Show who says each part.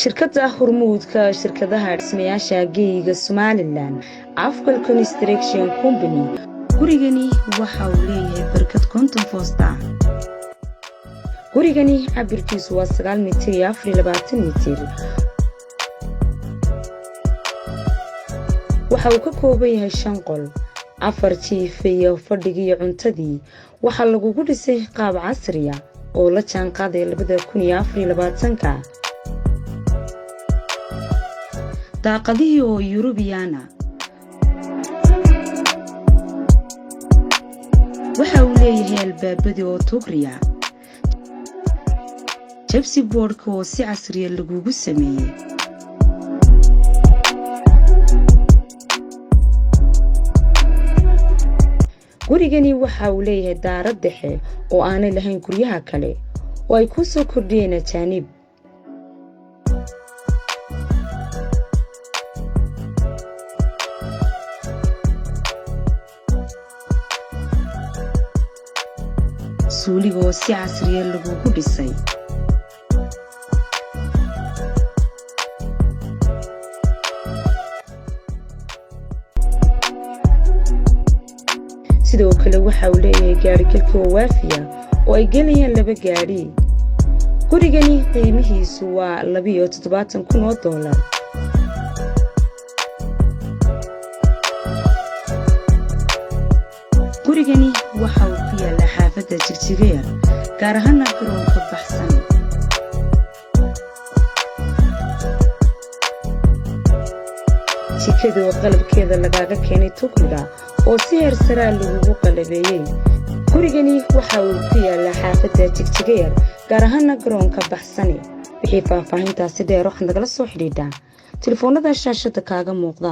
Speaker 1: Shirkadda hormuudka shirkadaha dhismayaasha geyga Somalilan, Afcal Construction Company. Gurigani waxa uu leeyahay barkad 50 foosta. Gurigani cabirkiisu waa 9 mitir iyo 24 mitir. Waxa uu ka kooban yahay shan qol, afar jiif iyo fadhigii iyo cuntadii. Waxaa lagugu dhisay qaab casriya oo la jaan qaadaya 2024-ka. Daaqadihii oo Yurubiyaana. Waxa uu leeyahay albaabadii oo Tugriya, jabsi boodhka oo si casriya lagugu sameeyey. Gurigani waxa uu leeyahay daarad dhexe oo aanay lahayn guryaha kale, oo ay ku soo kordhiyeen ajaanib. Suuliga oo si casriya lagugu dhisay. Sidoo kale waxa uu leeyahay gaarigalka oo waafiya oo ay gelayaan laba gaadhi. Gurigani qiimihiisu waa 72,000 oo doolar. Gurigani waxa uu ku yaalaa xaafadda Jigjigeer, gaar ahaana garoonka Baxsan. Jikada oo qalabkeeda lagaaga keenay Tukriga oo si heer saraa lagugu qalabeeyey. Gurigani waxa uu ku yaalaa xaafadda Jigjigeer, gaar ahaana garoonka Baxsane. Wixii faahfaahintaasi dheer waxaad nagala soo xidhiidhaa telefoonada shaashada kaaga muuqda.